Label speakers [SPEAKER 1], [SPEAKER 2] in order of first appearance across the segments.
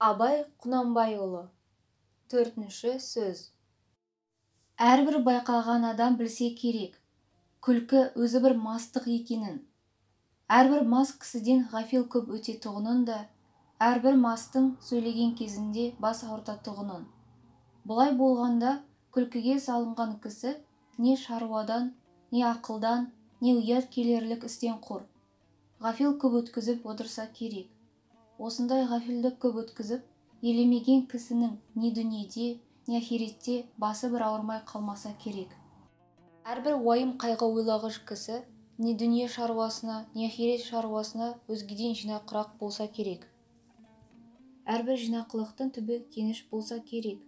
[SPEAKER 1] Абай Құнанбайұлы. Төртінші сөз. Әрбір байқаған адам білсе керек, күлкі өзі бір мастық екенін. Әрбір мас кісіден ғафил көп өтетұғынын да, әрбір мастың сөйлеген кезінде бас ауыртатұғынын. Бұлай болғанда күлкіге салынған кісі не шаруадан, не ақылдан, не ұят келерлік істен құр. Ғафил көп өткізіп отырса керек. Осындай ғафилді көп өткізіп, елемеген кісінің не дүниеде, не ахиретте басы бір ауырмай қалмаса керек. Әрбір уайым қайғы ойлағыш кісі не дүние шаруасына, не ахирет шаруасына өзгеден жинақырақ болса керек. Әрбір жинақылықтың түбі кеніш болса керек.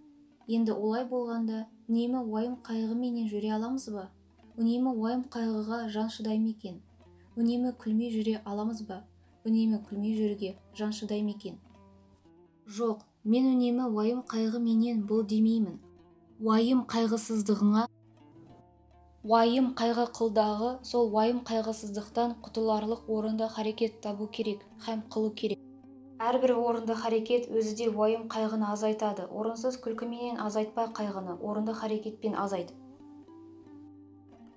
[SPEAKER 1] Енді олай болғанда, үнемі уайым қайғыменен жүре аламыз ба? Үнемі уайым қайғыға жан шыдай ма екен? Үнемі күлмей жүре аламыз ба? Үнемі күлмей жүруге жан шыдай ма екен? Жоқ, мен үнемі уайым қайғыменен бол демеймін. Уайым қайғысыздығыңа уайым қайғы қылдағы сол уайым қайғысыздықтан құтыларлық орынды харекет табу керек, һәм қылу керек. Әрбір орынды харекет өзі де уайым қайғыны азайтады. Орынсыз күлкіменен азайтпа қайғыны, орынды харекетпен азайт.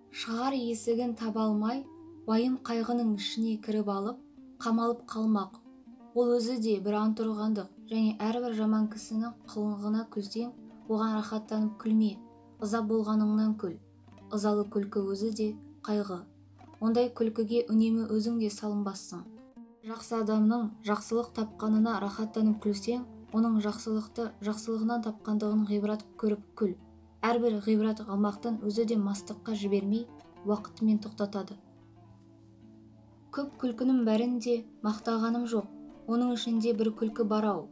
[SPEAKER 1] Шығар есігін таба алмай, уайым қайғының ішіне кіріп алып, қамалып қалмақ. Ол өзі де бір антұрғандық, және әрбір жаман кісінің қылығына күлсең, оған рахаттанып күлме, ыза болғаныңнан күл. Ызалы күлкі өзі де қайғы. Ондай күлкіге үнемі өзің де салынбассың. Жақсы адамның жақсылық тапқанына рахаттанып күлсең, оның жақсылықты жақсылығынан тапқандығын ғибрат көріп күл. Әрбір ғибрат алмақтың өзі де мастыққа жібермей, уақытымен тоқтатады. Көп күлкінің бәрін де мақтағаным жоқ, оның ішінде бір күлкі бар-ау.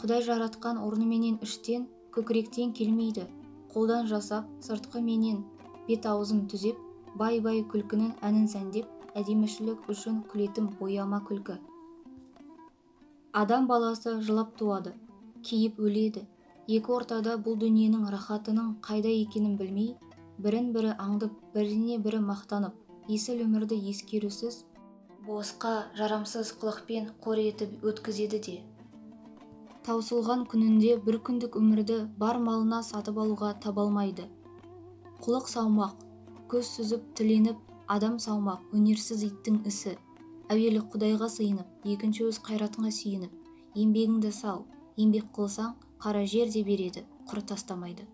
[SPEAKER 1] Құдай жаратқан орныменен іштен, көкіректен келмейді, қолдан жасап, сыртқы менен бет-аузын түзеп, бай-бай күлкінің әнін сәндеп, әдемішілік үшін күлетін бояма күлкі. Адам баласы жылап туады, кейіп өледі. Екі ортада бұл дүниенің рахатының қайда екенін білмей, бірін-бірі аңдып, біріне бірі мақтанып, есіл өмірді ескерусіз, босқа жарамсыз қылықпен қор етіп өткізеді де. Таусылған күнінде бір күндік өмірді бар малына сатып алуға таба алмайды. Құлық саумақ, көз сүзіп тіленіп, адам саумақ өнерсіз иттің ісі. Әуелі Құдайға сыйынып, екінші өз қайратыңа сүйеніп, еңбегіңді сал, еңбек қылсаң, қара жер де береді, құр тастамайды.